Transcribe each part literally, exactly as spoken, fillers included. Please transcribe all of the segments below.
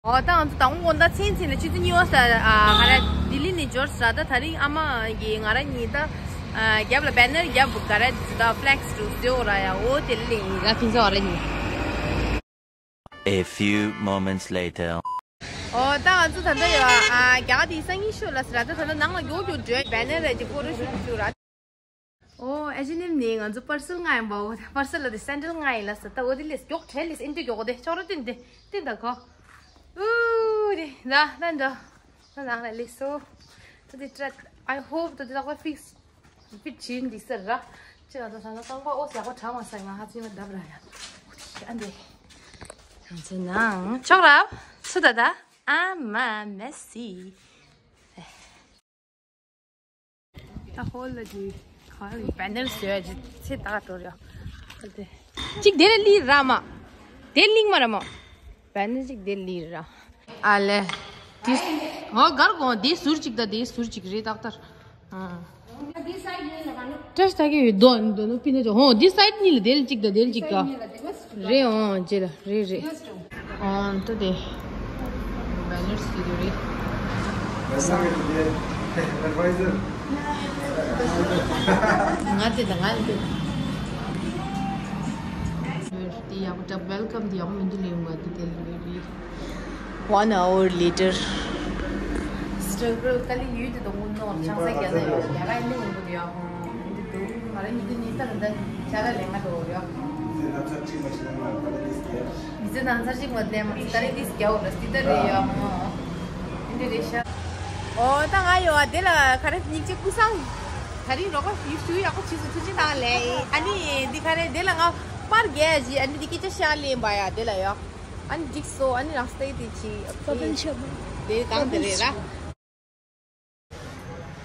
ཨོ་ད་ང་ཚོ་དང་པོ་དགོང་དག་མཚན་ཚེ་ནས་ཆུ་ཚོད་གཉིས་པ་ས་ཨ་ཧ་ར་ལྡི་ལི་ནས་འབྱོར་ས་ར། ད་ད་རིང་ཨ་མ་གིས་ང་རང་གཉིས་ད་ཨ་རྒྱབ་ལ་བེ་ནར་རྒྱབ་ག་ར་ད་ཕ་ལེག་སི་ཏུ་བཟོ་ར་ཡ། ཨོ་དེ་ལས་ཡིན་ར། ཕིན་ཚོ་ཨ་ར་གཉིས། A few moments later. ཨོ་ད་ང་ཚོ་ད་ལྟ་ཡོད་ཨ་རྒྱ་གར་དེ་སང་ཉིན་ཤོད་ལ་ཟེར་ར། ད་ད་ལྟ་ནང་ལ་མགྱོགས་མགྱོགས་འགྲོ། བེ་ནར་ར་ཅིག་ཕོ་ཊོ་ཤུ་ཊི་ཞུ་ར། ཨོ་ཨེ་ཇི་ནེམ་ནས་ང་ཚོ་པར་སེལ་ལྔ་ཡིན་པའོ། པར་སེལ་ལ་དེ་སེན་ཌལ་ལྔ་ཡིན་ལ་ཟེར། ད་འོ་དེ་ལས་མགྱོགས་བྲལ་ལས་ཨིན་དུ་མགྱོགས་དེ་ཆོག་ར། ཏིན་དེ་ཏིན་ད་གོ། ཨུ་རེ་ད་ད་འགྲོ། ད་ནང་ལ་ལས་སོ། ད་དེ་ཏྲ། I hope ད་དེ་ལག་པ་ཕིག་སི་ཕིཊ་བྱིན་འདི་ཟེར་ར། ཅི་ལ་ད་ད་ད་རྐང་པ་ཨོ་ཡག་པོ་གྲགས་མ་སོང་། ང་ཧ་ཅང་མ་བརྡབ་ར་ཡ། ཨ་འདི། ང་ཚོ་ནང་ཆོག་ར། སུ་ད་ད། ཨ་མ་མེ་སི། ད་ཧོལ་ལ་ཅི་ཧོལ་ལ་བེ་ནར་བཟོས་ཅི་ཚེ་ད་ག་འགྲོ་རེད། ཨ་དེ་གཅིག་དེ་ལ་ལི་ར་མ། དེ་ལིང་མ་ར་མ། བེ་ནར་གཅིག་དེ་ལི་ར། ཨ་ལེ། དེ་ཧོ་གར་གོང་དེ་ཟུར་གཅིག་ད་དེ་ཟུར་གཅིག་རེད་ཏག་ཏག་ཨ། ཏྲས་ད་གི་ཡོད་དོ་འདོ་ནོ་པི་ནེ་ཅོ་ཧོ་དེ་སའིཌ་གཉིས་ལ་དེ་ལ་གཅིག་ད་དེ་ལ་གཅིག་ག་རེད། ཨོ་ཇེ་ལ་རེད་རེད། ཨོ་ད་དེ་བེ་ནར་སི་རེད། ང་དེ་དང་ང་དེ། དེ་ཡག་པོ་འདྲ། ཝེལ་ཀམ་དེ་ཡག་པོ་མི་འདུག་ལས་ཡོང་བ་དེ་དེ་ལས་རེད། One hour later. སི་ཊྲག་གལ་ཀ་ལི་ཡུལ་དེ་དང་དངུལ་ནོར་ཆང་ས་རྒྱ་ནག་ཡོད་རྒྱ་གར་ཡིན་ནི་ཡོང་གི་འདུག་ཡ། ཧོ་འདི་འདུག་ང་རང་ཉིན་དེ་ཉིན་ལྟར་འདི་ཆ་ལ་ལས་ང་འགྲོ་རེད། མི་ཚེ་ནང་ཚར་གཅིག་མ་ལས་མ་ཀ་ལི་ཏིས་རྒྱ་འོ་ར་སི་ཏ་རེད་ཡ། ཧོ་འདི་རེད་ཤག་ཨོ་ད་ང་ཡོད་ཨ་དེ་ལ་ག་རེ་ཉིག་ཅིག་ཀུ་སང་། ད་རིང་རོགས་པ་ཞུ་ཞུ་ཡག་པོ་བྱས་སོང་། ཐུགས་རྗེ་གནང་ལེ། ཨ་ནི་འདི་ག་རེ་དེ་ལ་ང་པར་རྒྱག་ཡ་ཞིག་ཨ་ནི་འདི་སྐད་ཆ་བཤད་ལེན་པ་ཡ་དེ་ལ་ཡ། ཨ་ནི་འགྲིག་སོང་། ཨ་ནི་རང་སྟེགས་དེ་ཅི་དེ་གང་དེ་རེད་ར།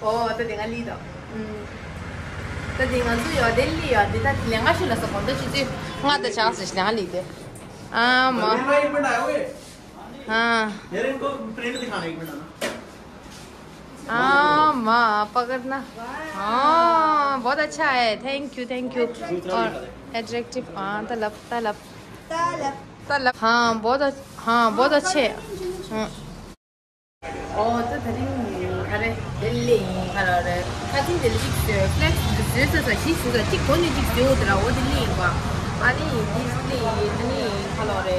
ཨོ་ད་དེ་ང་ལི་དང་། ད་དེ་ང་ཚོ་ཡོད་དེ་ལི་ཡོད་དེ་ད་དེ་ལས་ང་ཤུ་ལ་ས་གོང་ད་ཆུ་ཚོད་ལྔ་དང་ཆགས་སོང་ལས་ང་ལི་དེ། ཨ་མ། हाँ। मेरे इनको प्रिंट दिखाना एक मिनट ना। हाँ माँ पकड़ना। हाँ बहुत अच्छा है। Thank you, thank you। और अट्रैक्टिव। हाँ तलब तलब। तलब। हाँ बहुत अच्छ- हाँ बहुत अच्छे। हाँ। ཨོ་ད་ད་རིང་ཨ་རེ་དེ་ལས་ཡིན་ཁ་ལ་རེ་ཁ་ཚིག་དེ་ལ་ཅིག་བཟོས་ཕ་ལེག་སི་བཟོས་ས་ས་ཞིག་བཟོས་ས་ཅིག་གོ་ནས་ཅིག་བཟོས་འོ་དེ་ར། ཨོ་དེ་ལས་ཡིན་པ། ཨ་ནི་དེ་ལས་ཡིན་ཨ་ནི་ཁ་ལ་རེ།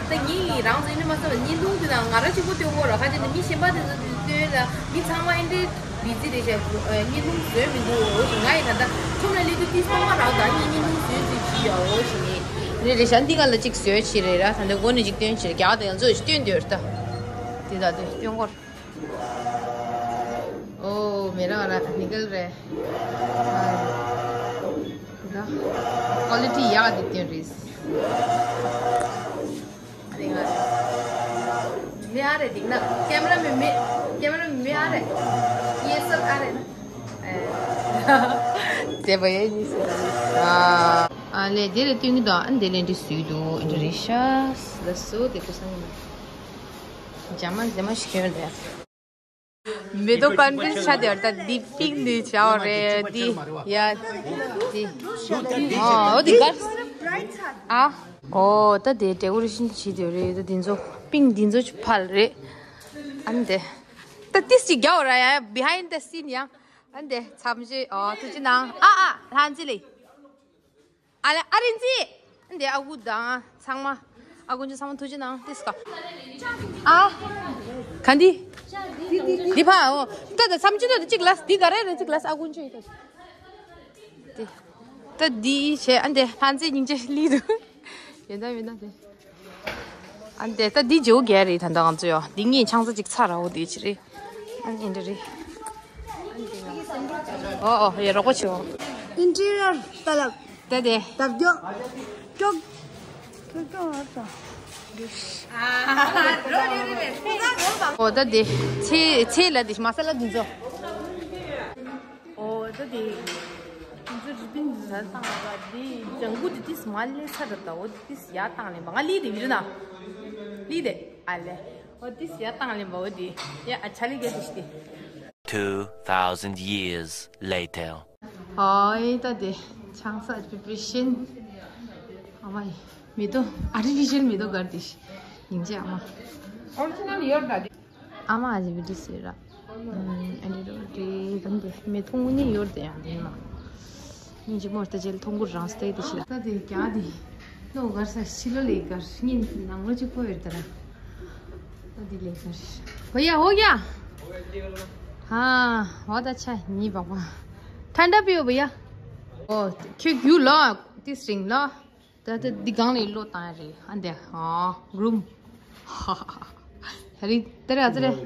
ད་ངས་རང་ཚོ་ཡིན་ནི་མ་བསམ་པ་བརྙན་ཐུང་དེ་དང་ང་རང་གཅིག་པོ་སྟོན་གོ་ར། ཁ་ཅིག་ནི་མི་གཞན་པ་དེ་ཚོ་དེ་སྟོན་ལ་མི་ཚང་མ་ཨེ་འདྲའི་བི་ཛི་རེད་ཤག་བརྙན་ཐུང་བཟོས་མི་འདུག་འོ་ཞིག་ང་ཡི་ད་ལྟ་ཁྱོད་ལ་སླེབས་དུས་ཏིས་ཐོག་མ་རང་ད་ངས་བརྙན་ཐུང་བཟོས་ཚུལ་ཅི་ཡོད་འོ་ཞིག་ནི་རེད་རེད་ཤག་འདི་ག་ལ་ཅིག་བཟོས་ཕྱིན་རེད་ར། ད་ནི་འགོ་ནས་ཅིག་སྟོན་ཕྱིན་རྒྱ་གར་དང་ང་ཚོ་ཞིག་སྟོན་འདོད་རེད་ད། དེ་ད་དེ་སྟོན་གོ། ཨོ་མེ་ར་ར་ནི་གལ་རེད། ད་ཀོ་ལི་ཊི་ཡག་དེ་སྟོན་རེད། ཨ་རེ་ང་རེ། མེ་ཨ་རེ་འདིག་ན་ཀེམ་ར་མེ་མེ་ཀེམ་ར་མེ་མེ་ཨ་རེ། ཡེ་སར་ཨ་རེ་ན། ཨེ། དེ་བ་ཡེ་ནི་སི་ད་ནི། ཨ་ལེ་དེ་རེ་ཏུང་གི་དང་ཨ་འདི་ལེན་འདི་སུས་དུ་ཨིན་ཏྲ་རེ་ཤ་ལ་སོ་དེ་ཀུ་སང་ཇ་མ་ཇ་མ་ཤི་ཁྱོད་དེ། མེ་ཏོག་ཀན་ཕིས་ཆ་དེ་ཨར་ད་དི་པིང་དི་ཆ་རེ་དི་ཡ་དི་ཨོ་ཨོ་དི་གར་ཨ་ཨོ་ད་དེ་ཌེ་ཀོ་རེ་ཤན་བྱེད་དེ་རེད། ད་དེ་ཚོ་པིང་དེ་ཚོ་ཆུ་ཕར་རེད། ཨ་ནི་དེ་ད་ཏིས་ཅིག་རྒྱག་ར་ཡ་བི་ཧའིན་ཌི་སིན་ཡ། ཨ་ནི་དེ་མཚམས་བཞི་ཨོ་ཐུགས་རྗེ་གནང་ཨ་ཨ་ལྷན་རྩེ་ལེ། ཨ་ལེ་ཨ་རིན་ཙི། འདི་ཨ་ཁུ་དང་ཚང་མ། ཨ་ཁུ་ཚོ་ཚང་མ་ཐུགས་རྗེ་གནང་ཏིས་ཀ། ཨ། ག་འདི། འདི་ཕ་འོ། ད་ད་མཚམས་ཅི་ད་ད་གཅིག་ལ་འདི་ག་རེ་རེ་གཅིག་ལ་ཨ་ཁུ་ཚོ་ཡིན་ད། འདི། ད་འདི་བྱས་ཨ་འདི་ལྷ་མཛེས་སྙིང་རྗེ་ལི་འདུག་ཡོན་ད་ཡོན་ད་འདི། ཨ་འདི་ད་འདི་ཇོ་ག་རེད་ད་ད་ང་ཚོ་ཡོ། འདི་ངས་ཆང་ས་གཅིག་ཚ་ར་འོ་འདི་ཅི་རེད། ཨ་འདི་འདི་རེད། ཨོ་ཨོ་ཡ་རོགས་པ་བྱེད་འོ། Interior ཏ་ལབ། ཏ་དེ། ཏབ་ཀྱོག་ཀྱོག་ཀྱོག་ཀྱོག་ཨ་ཏ། ཨོ་ཏ་དེ། ཚེ་ཚེ་ལ་དེ་མ་ས་ལ་དེ་ཚོ། ཨོ་ཏ་དེ། དེ་ཚོ་རི་པིན་ཟ་བཏང་བ་དེ་ལྗང་གུ་དེ་ཏིས་མ་ལེ་ཚ་ར་ད། འོ་ཏིས་ཡ་བཏང་ལེན་པ་ང་ལི་དེ་ཡུལ་ན། ལི་དེ་ཨ་ལེ། འོ་ཏིས་ཡ་བཏང་ལེན་པ་འོ་དེ། ཡ་ཨ་ཆ་ལི་གེ་དེ་ཤི་དེ། Two thousand years later. ཨོའི་ད་དེ་ཆང་ས་པི་པི་ཤིན། ཨ་མ་ཡི་མེ་ཏོག་ཨ་ཊི་ཕི་ཤལ་མེ་ཏོག་གར་དེ་ཤི་ཡིན་ཅེ་ཨ་མ། ཨོ་རི་ཇི་ནལ་ཡོད་ད། ཨ་མ་ཨ་ཅེ་བི་ཌི་སི་ར། ཨ་ནི་རོ་རེ་གམ་དེ་མེ་ཐུང་ངུ་ནི་ཡོད་དེ་ཡང་དེ་མ། ཉིན་གཅིག་མོ་ལྟ་ཅེལ་ཐོང་གུ་རང་སྟེ་དེ་ཤི་ད་དེ་རྒྱ་དེ། ལོ་གར་ས་ཤི་ལོ་ལེ་གར་ཉིན་ནང་ལོ་གཅིག་པོ་ཡོད་ད་ར། ད་དེ་ལེ་གར། བ་ཡ་ཧོ་ཡ། ཧ། བ་ད་ཆ་ཉི་བ་བ། ཐན་ད་པིའོ་བ་ཡ། ཨོ་ཁྱོད་རྒྱུ་ལོ་དེ་སྲིང་ལོ། ད་ལྟ་འདི་སྒང་ལ་ལོ་བཏང་ཡ་རེད། ཨ་འདི་ཨ་རུམ། ད་རེས་ད་རེས་ཨ་ཙི་རེད།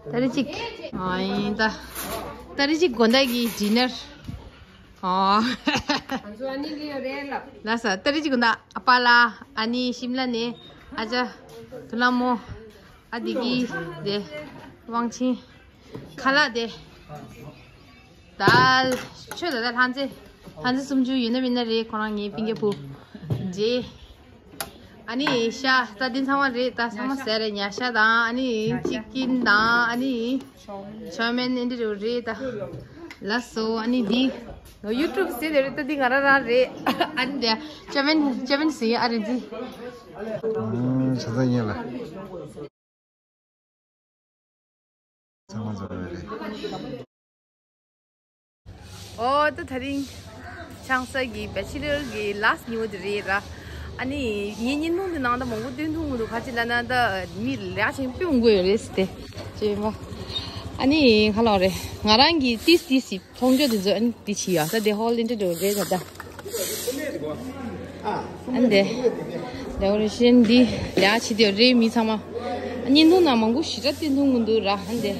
ད་རེས་གཅིག་ཨ་ཡིན་ད། ད་རེས་གཅིག་དགོང་དག་གི་ཌི་ནར། ཨ་ང་ཚོ་ཨ་ནི་ལ་ཡོད་རེད་ལབ། ལ་ས་ད་རེས་གཅིག་དགོང་དག་ཨ་པ་ལ་ཨ་ནི་ཤིམ་ལ་ནས་ཨ་ཅག་དུ་ལ་མོ་ཨ་དི་གི་དེ་དབང་ཆེན་ཁ་ལག་དེ། ད་ཆོས་ད་ལྟ་ལྷ་མཛེས་ལྷ་མཛེས་སུམ་ཅུ་ཡོད་ན་མིན་ན་རེད། ཁོ་རང་ངའི་སྤུན་ཀྱག་བུ་རེད། ཨ་ནི་ཤ་ད་འདི་ཚང་མ་རེད། ད་ཚང་མ་ཟས་རེད། ཉ་ཤ་དང་ཨ་ནི་ཅི་ཀིན་དང་ཨ་ནི་ཆོ་མེན་ཨེ་འདྲ་རེད། ད་ལ་སོ་ཨ་ནི་འདི་ཡུ་ཊུབ་ཟེར་དེ་རེད། ད་འདི་ང་རང་རང་རེད། ཨ་ནི་འདི་ཆོ་མེན་ཆོ་མེན་ཟེར་ཨ་རེད་འདི། ཨུམ་ཆ་ཚང་ཡིན་ལ། ཚང་མ་འཛོམས་ཡོད་རེད། ཨོ་ད་དེ་རིང་ཆང་ས་གི་བེ་ཆི་ལར་གི་ལཱ་སི་ཊི་ཉིན་མོ་དེ་རེད་ར། ཨ་ནི་ངའི་བརྙན་ཐུང་དེ་ནང་ད་མང་པོ་སྟོན་ཐུབ་མི་འདུག་ག་ཅི་ལབ་ན་ད་མི་ལེ་ཤ་ཅིག་སྤུན་དགོས་ཡོད་རེད་ཟེར་ཏེ། ཅེས་མ། ཨ་ནི་ཁ་ལོ་རེད། ང་རང་གི་ཏིས་ཏིས་སི་མཐོང་རྒྱུ་དེ་ཚོ་ཨ་ནི་དེ་བྱི་ཡ་ད་དེ་ཧོལ་ཨིན་ཊར་ནེཊ་རེད་ད་ད། ཨ་འདི་ཌེ་ཀོ་རེ་ཤན་འདི་ལས་བྱེད་དེ་རེད། མི་ཚང་མ་བརྙན་ཐུང་ནང་མང་པོ་ཞེ་དྲག་སྟོན་ཐུབ་མི་འདུག་ར། ཨ་འདི་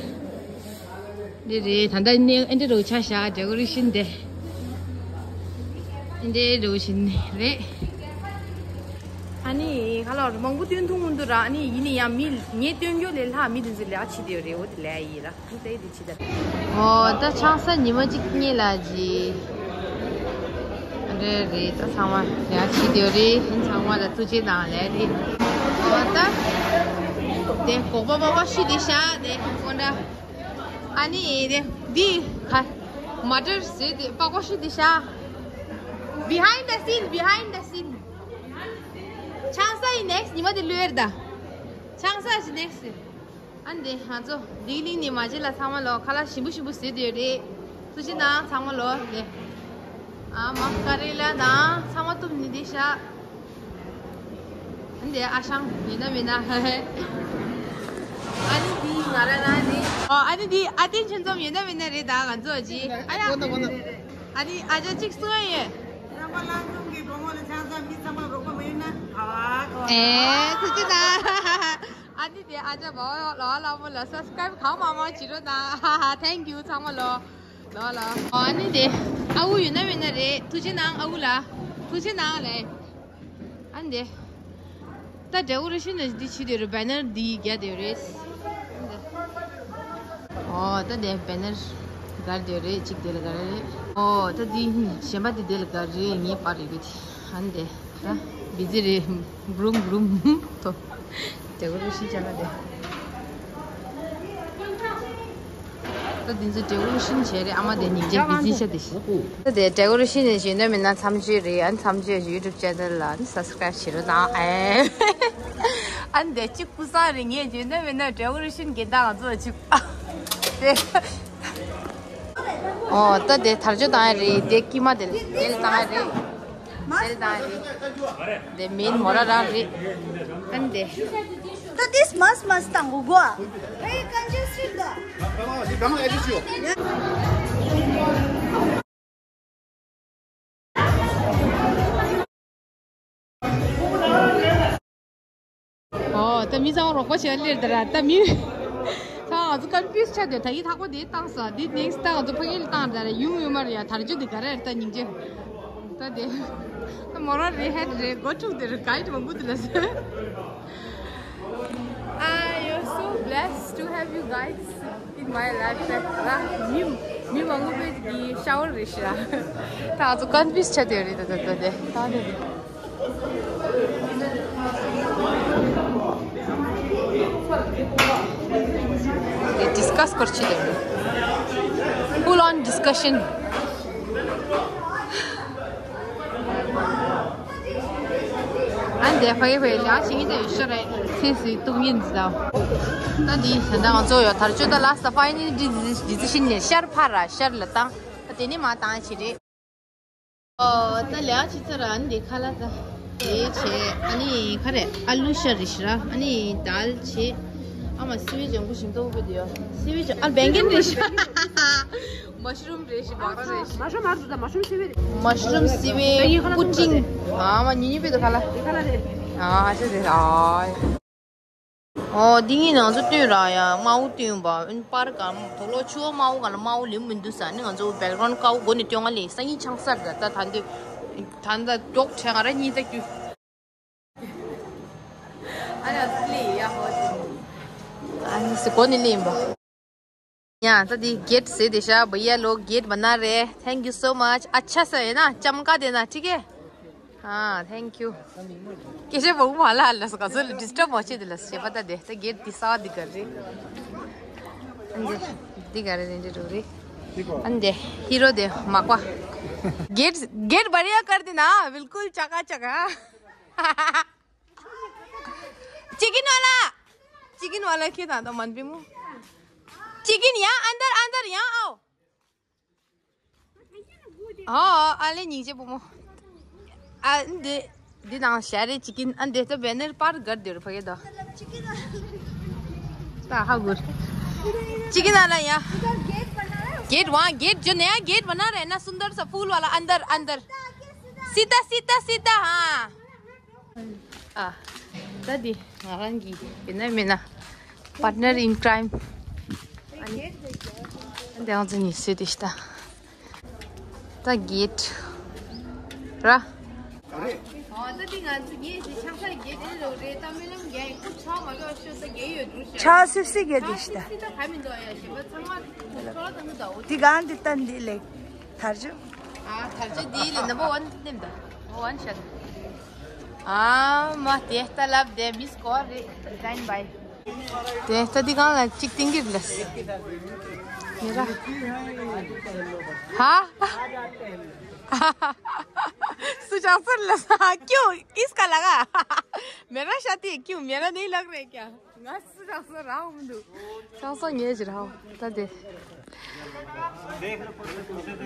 འདི་རེད། ད་ལྟ་ནས་ཨ་འདི་རུ་ཆ་བཞག་ཌེ་ཀོ་རེ་ཤན་འདི་ཨ་འདི་རུ་ཤན་རེད། ཨ་ནི་ཁ་ལོ་མང་པོ་སྟོན་ཐུབ་མི་འདུག་ར། ཨ་ནི་ཡིན་ན་ཡང་མི་ངས་སྟོན་རྒྱུ་ལས་ལྷག་མི་དེ་ཚོ་ལས་བྱེད་དེ་རེད། འོ་དེ་ལས་ཡིན་ར། ཨོ་ད་ཆང་ས་ཉི་མ་གཅིག་གཉིས་ལ་ཇི། རེད་རེད། ད་ཚང་མ་ཡང་ཤི་དེ་རེད། ཚང་མ་ལ་ཐུགས་རྗེ་དང་ལས་རེད། ཨོ་ད་དེ་གོག་པ་པ་པ་ཤི་དེ་ཤ་དེ་ཀོན་ད། ཨ་ནི་དེ་འདི་ག་མ་ཏར་ཟེར་དེ་པ་པ་ཤི་དེ་ཤ། Behind the scene, behind the scene. ཆང་ས་ཡི་ནེག་སི་ཉི་མ་དེ་ལུས་ད། ཆང་ས་ཞི་ནེག་སི། ཨ་འདི་ང་ཚོ་ལྡི་ལི་ནས་མ་ཅི་ལ་ཚང་མ་ལོ་ཁ་ལག་ཞིམ་པོ་ཞིམ་པོ་ཟོས་དེ་རེད། ཐུགས་རྗེ་གནང་ཚང་མ་ལོ་ལེ། ཨ་མ་ཀ་རེ་ལ་དང་ཚང་མ་གཏུབ་ནི་དེ་ཤ། ཨ་འདི་ཨ་ཞང་ཡིན་ན་མིན་ན། ཨ་ནི་འདི་ང་ར་ར་ནི། ཨོ་ཨ་ནི་འདི་ཨ་ཏིན་ཆེན་ཚོམ་ཡིན་ན་མིན་ན་རེད། ད་ང་ཚོ་ཅི་ཨ་ཡ། ཨ་ནི་ཨ་ཅག་གཅིག་གསུང་ཡ་ཡོད། རྣམ་པ་ལྷན་འཛོམས་ཀྱི་བུ་མོ་ལ་ཆང་ས་མི་ཚང་མ་རོགས་པ་མ་ཡིན་ན། ཨ་ཨེ་ཐུགས་རྗེ་གནང་། ཨ་ནི་དེ་ཨ་ཅག་བ་ལ་ལ་མོ་ལ་སབ་སི་ཀ་རའིབ་གང་མང་མང་བྱེད་རོགས་གནང་། ཧ་ཧ། Thank you ཚང་མ་ལོ། ལོ་ལོ། ཨ་ནི་དེ་ཨ་ཨུ་ཡོད་ན་མེད་ན་རེད། ཐུགས་རྗེ་གནང་ཨ་ཨུ་ལ། ཐུགས་རྗེ་གནང་ལེ། ཨ་ནི་དེ་ད་ཌེ་ཀོ་རེ་ཤན་ལ་འདི་བྱེད་དེ་རེད། བེ་ནར་འདི་རྒྱག་དེ་རེད། ཨོ་ད་དེ་བེ་ནར་གར་དེ་རེད། གཅིག་དེ་ལ་གར་རེད། ཨོ་ད་འདི་གཞན་པ་འདི་དེ་ལ་གར་རེད། ངའི་པར་རེད་གི་དེ། ཨ་ནི་དེ། ད་བི་ཛི་རེད། བུ་རུམ་བུ་རུམ་ཐོ། ཌེ་ཀོ་རེ་ཤན་བྱས་ན་དེ། ད་འདི་ཚོ་ཌེ་ཀོ་རེ་ཤན་བྱས་རེད། ཨ་མ་དེ་སྙིང་རྗེ་བི་ཛི་ཤ་དེ་ཤི། ད་དེ་ཌེ་ཀོ་རེ་ཤན་ནས་བྱས་ན་མིན་ན་མཚམས་གཅོད་རེད། ཨ་མཚམས་གཅོད་ཡུ་ཊུབ་ཆེ་ནལ་ལ་སབ་སི་ཀ་རའིབ་བྱེད་རོགས་གནང་། ཨེ། ཨ་འདི་གཅིག་ཀུ་སང་རེད། ངས་བྱས་ན་མིན་ན་ཌེ་ཀོ་རེ་ཤན་གྱི་ད་ང་ཚོ་གཅིག་དེ། ཨོ་ད་དེ་དར་ལྕོག་བཏང་ཡ་རེད། དེ་ཀི་མ་དེ་དེ་ལ་བཏང་ཡ་རེད། དེ་ལ་བཏང་ཡ་རེད། དེ་མིན་མོ་ར་རང་རེད། ཨ་ནི་དེ། ད་དེ་མས་མས་བཏང་གོ་གོ། ཨོ་ད་མི་ཚང་མ་རོགས་པ་བྱེད་ལེར་ད་ར། ད་མི་ཚང་མ་ང་ཚོ་ཀོན་ཕིའུ་སི་ཆགས་དེ། ད་ཡིག་ཐག་པ་དེ་བཏང་ས་དེ་ནེག་སི་ད་ང་ཚོ་ཕ་གི་ལ་བཏང་ད་ར། ཡོང་ཡོང་མ་རེད་ཡ། དར་ལྕོག་དེ་ག་རེ་རེད། ད་སྙིང་རྗེ། ད་དེ་ད་མོ་རང་རེད། ཧེད་རེད། སྒོ་ཕྱུགས་དེ་རེད། ག་ཡིན་མང་པོ་དེ་ལ་ཟེར། I am so blessed to have you guys in my life. ད་ར་མི་མི་མང་པོ་བོད་ཀྱི་ཤ་བར་རེད་ཤག་ད་ང་ཚོ་ཀོན་ཕིའུ་སི་ཆགས་དེ་རེད། ད་ད་ད་དེ་ད་དེ་དེ་ཌི་སི་ཀ་སི་སྐོར་ཅིག་དེ་རེད། Full on discussion. ཨ་འདི་ཕ་གི་བས་ལ་ཞིག་ཡིན་ད་ཡོད་ཤོ་རེད། ཚེ་སྲིད་གཏུམ་ཡིན་ཟེར། ད་འདི་ད་ལྟ་ང་ཚོ་ཡོད་ཐར་ཆོད་ད་ལ་ས་ཕའི་ནི་འདི་འདི་ཤིན་ནས་ཤར་ཕར་ར་ཤར་ལ་བཏང་ད་དེ་ནི་མ་བཏང་ཞིག་རེད། ཨོ་ད་ལས་ཅི་ཚ་ར་ཨ་ནི་དེ་ཁ་ལ་ད་དེ་བྱས་ཨ་ནི་ཁ་རེ་ཨ་ལུ་ཤར་རེ་ཤི་ར་ཨ་ནི་དལ་བྱས་ཨ་མ་སི་བི་ལྗང་གུ་ཞིམ་ཏོག་པོ་དེ་ཡོད་སི་བི་ལྗང་ཨ་བེང་གན་རེ་ཤི་ར། མ་ཤ་རུམ་རེ་ཤི་བག་ར་རེ་ཤི། མ་ཤ་མར་དུ་ད་མ་ཤ་རུམ་སི་བི་རེ། མ་ཤ་རུམ་སི་བི་པུ་ཅིང་། ཨ་མ་ཉི་ཉི་པི་དུ་ཁ་ལ། དེ་ཁ་ལ་རེ། ཨ་ཤ་རེ་ཨ། ཨོ་འདི་གཉིས་ནང་ཚོ་བསྟུན་ར་ཡ་དམར་པོ་བསྟུན་པ་ཨིན་པར་ག་དོ་ལོ་ཆུ་བ་དམར་པོ་ག་ལ་དམར་པོ་ལེམ་མི་འདུག་ས་ནི་ང་ཚོ་བེག་རོན་ཀའོ་སྒོ་ནས་སྟོན་ང་ལེ་སང་ཉིན་ཆང་སར་ད་ད་ད་འདི་ད་ད་མགྱོགས་ཆེ་ང་ར་གཉིས་ད་རྒྱུ། ཨ་ཡ་ལི་ཡ་ཧོ། ཨ་ནི་སི་གོ་ནི་ལིམ་བ། ཡ་ད་དེ་གེ་ཊི་ཟེར་དེ་ཤ་བ་ཡ་ལོ་གེ་ཊི་བ་ན་རེ། Thank you so much. ཨ་ཆ་ས་ཡ་ན་ཅམ་ཀ་དེ་ན་ཊིག་གེ་ཨ་thank you. ཀེ་ཤེ་བ་མ་ལ་ལ་སོ་ག་ཚོ་ལ་ཌི་སི་ཊརབ་མ་བྱེད་དེ་ལ་ཤེས་པ་ད་དེ་ད་གེ་ཊི་དེ་ས་དེ་ག་རེ། ཨ་འདི་དེ་ག་རེ་རེ་འདྲ་རེ། ཨ་འདི་ཧི་རོ་དེ་མག་པ། གེ་ཊི་གེ་ཊི་བ་རེ་ཡ་ཀར་དེ་ན་བིལ་ཀུལ་ཅ་ཀ་ཅ་ཀ། चिकन वाला, चिकन वाला के था तो मन पे मु। चिकन यहाँ अंदर, अंदर यहाँ आओ। हाँ, आले नीचे पोमो। आ, दे, दे ना शारे चिकन, अन दे तो बैनर पार कर दे रे भैया दा। ता हाँ गुर। चिकन वाला यहाँ। गेट वहाँ, गेट जो नया गेट बना रहे हैं ना, सुंदर सा फूल वाला, अंदर, अंदर। सीधा, सीधा, सीधा, हाँ। ཨ། ད་འདི་ང་རང་གི་ཡིན་ན་མིན་ན་partner in crime། ཨ་ནི་འདི་ང་ཚོ་གཉིས་སུ་དེ་ཤི་ད། ད་གེ་ཊི་ར། ཨོ་ད་འདི་ང་ཚོ་གཉིས་ཀྱི་ཆང་ས་གེ་ཊི་རེད་རེད་ད་མི་ལམ་རྒྱ་ཡི་ཁུ་ཆ་མ་ལོ་ཤོ་ད་རྒྱ་ཡོད་འགྲོ་ཤ། ཆ་སི་སི་གེ་ཊི་ཤ་ད། སི་ད་ག་མི་འདུག་ཡ་ཞེས་པ་ཚང་མ་ཁོ་ལ་ད་མི་འདུག་འདི་གང་འདི་ད་འདི་ལེགས་ཐར་ཆུ། ཨ་ཐར་ཆུ་འདི་ལེགས་number one་ནེམ་ད་number one་ཤ། ཨ་མ་དེ་ལྟ་ལབ་དེ་མི་སྐོར་རེད་design by། དེ་ལྟ་འདི་གང་ལ་གཅིག་ཏིང་གིར་ལས། ཧ། སུ་ཅང་སར་ལས་ཀྱུ་ཨིས་ཀ་ལ་ག། མེ་ར་ཤ་ཏི་ཀྱུ་མེ་ར་ནི་ལག་རེད་ཀྱ། ང་སུ་ཅང་སར་རག་མི་འདུག་ཅང་སར་ངེས་ཅི་རག་ད་དེ།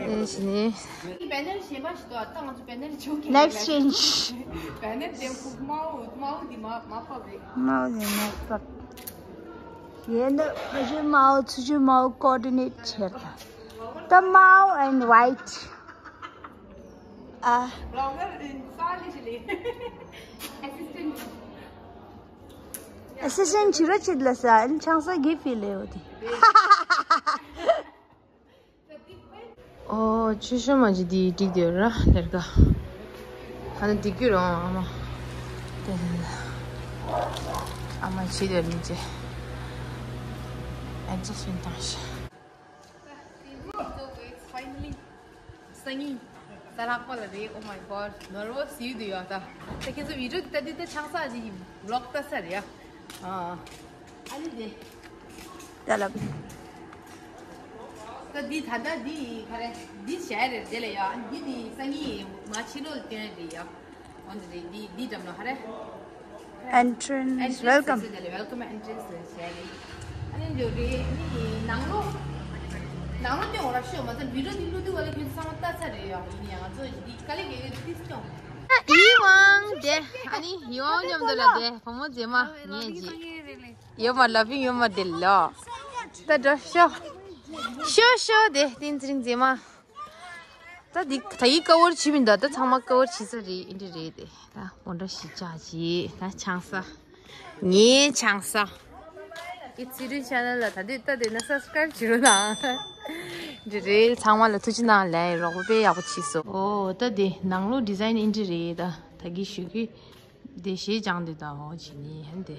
ཨེ་ཤི་ནི། banner་གཞན་པ་ཞིག་འདུག་ད་ང་ཚོ་banner་ཆུང་གི next change banner་དེ་ཁུག་མའོ་མའོ་འདི་མ་མ་ཕབ་རེད། མའོ་ནི་མ་ཕབ། ཡེ་ནི་ཕ་ཆུ་མའོ་ཚུ་ཆུ་མའོ་coordinate་བྱེད་ད། The Mao and White. ཨ། blogger in Salisbury assistant. Assistant་ཕྱི་ར་ཕྱི་ལ་ས་ཨན་ཆང་ས་གི་ཕི་ལེ་ཡོད་དེ། ཨོ་ཆུ་ཤོ་མ་ཇི་དི་ཏིག་དེ་ར་ལེར་ག་ཧ་ན་ཏིག་གི་རོ་ཨ་མ། དེ་ཨ་མ་ཆི་དེ་མི་ཅེ་adjustment་བཏང་ཤ། Finally. སང་ཉིན་ས་ལྷག་པ་ལ་རེད། Oh my god, nervous་ཡོད་དུ་ཡོད་ད། ད་ཁྱེད་ཚོ་video་ལྟ་དུས་ད་ཆང་ས་ཅིག་vlog་ལྟ་ས་རེད་ཡ། ཨ་ཨ་ནི་དེ། ད་ལབ། ད་འདི་ད་ལྟ་འདི་ག་རེ་འདི་བྱས་རེད་དེ་ལ་ཡ། འདི་ནི་སང་ཉིན་མ་ཕྱི་ལོགས་ལ་སྟོན་རེད་ཡ། འོན་ཏེ་འདི་འདི་འགྲམ་ལ་ཧ་རེ། Entrance, entrance welcome. Welcome. Welcome entrance་ལ་བྱས་རེད། ཨ་ནི་འདི་རེད་ནི་ནང་ལོགས། ནང་ལོགས་ཀྱང་འོ་ར་ཤོ་མ་ཚད་video་འདི་ལུ་དུ་བ་ལ་ཁྱོད་ཚང་མ་ལྟ་ཚར་རེད་ཡ། ཡིན་ཡང་ང་ཚོ་འདི་དཀའ་ལས་རྒྱག་གི་ཏིས་ཀྱང་། ཡི་ཝང་དེ་ཨ་ནི་ཡི་ཝང་མཉམ་དུ་ལ་དེ་བུ་མོ་མཛེས་མ་ངས་ཀྱི་ཡོད་མ་ལ་ཕིང་ཡོད་མ་དེ་ལོ། ད་འགྲོ་ཤོ། ཤོ་ཤོ་དེ་ཏིན་ཙི་རིང་མཛེས་མ། ད་འདི་ད་ཡིག་ཀ་བོར་བྱེད་མི་འདུག་ད་ཚང་མ་ཀ་བོར་བྱེད་ས་རེད། ཨིན་དྲི་རེད་དེ། ད་མོ་འདྲ་ཞིག་ཅག་ཅིག་ད་ཆང་ས། ངའི་ཆང་ས། ཨི་ཚི་རིན་channel་ལ་ད་འདི་ལྟ་དེ་ན་subscribe་བྱེད་རོགས་གནང་། ཨིན་དྲི་རེད། ཚང་མ་ལ་ཐུགས་རྗེ་གནང་ལེ། རོགས་པ་དཔེ་ཡག་པོ་བྱས་སོང་། ཨོ་ད་དེ་ནང་ལོགས་design་ཨིན་དྲི་རེད། ད་ད་གི་ཞུ་གི་དེ་ཞེས་སྦྱངས་དེ་ད་ཧོ་བྱེད་ནི་ཧན་དེ་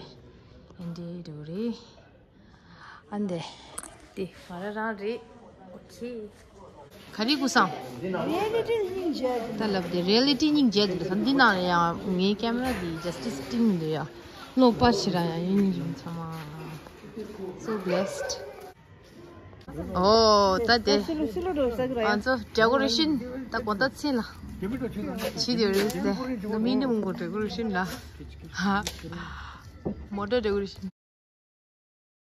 ཨིན་དྲི་རེད། ཨ་འདི། འདི་ང་རང་རང་རེད། ཨོ་ཁེ། ག་རེ་སྐུ་སང་། Reality་སྙིང་རྗེ་འདུག་ད་ལབ་དེ་reality་སྙིང་རྗེ་འདུག་ད་འདི་ནང་ལ་ཡང་ངའི་camera་འདི་just་sitting་འདུག་ཡ། ལོག་པར་ཕྱི་ར་ཡང་ཡིན་ཡིན་ཚང་མ། So blessed། ཨོ་ད་དེ། སི་ལུ་སི་ལུ་འགྲོ་ས་གི་ར་ཡ། ང་ཚོ་decoration་ད་གོ་ད་ཚིན་ལ། བྱེད་དེ་རེད་དེ། ད་མི་འདི་མང་པོ་decoration་ལ། ཧ། མོ་ཊ་འདྲ་བོ་རེད་ཤག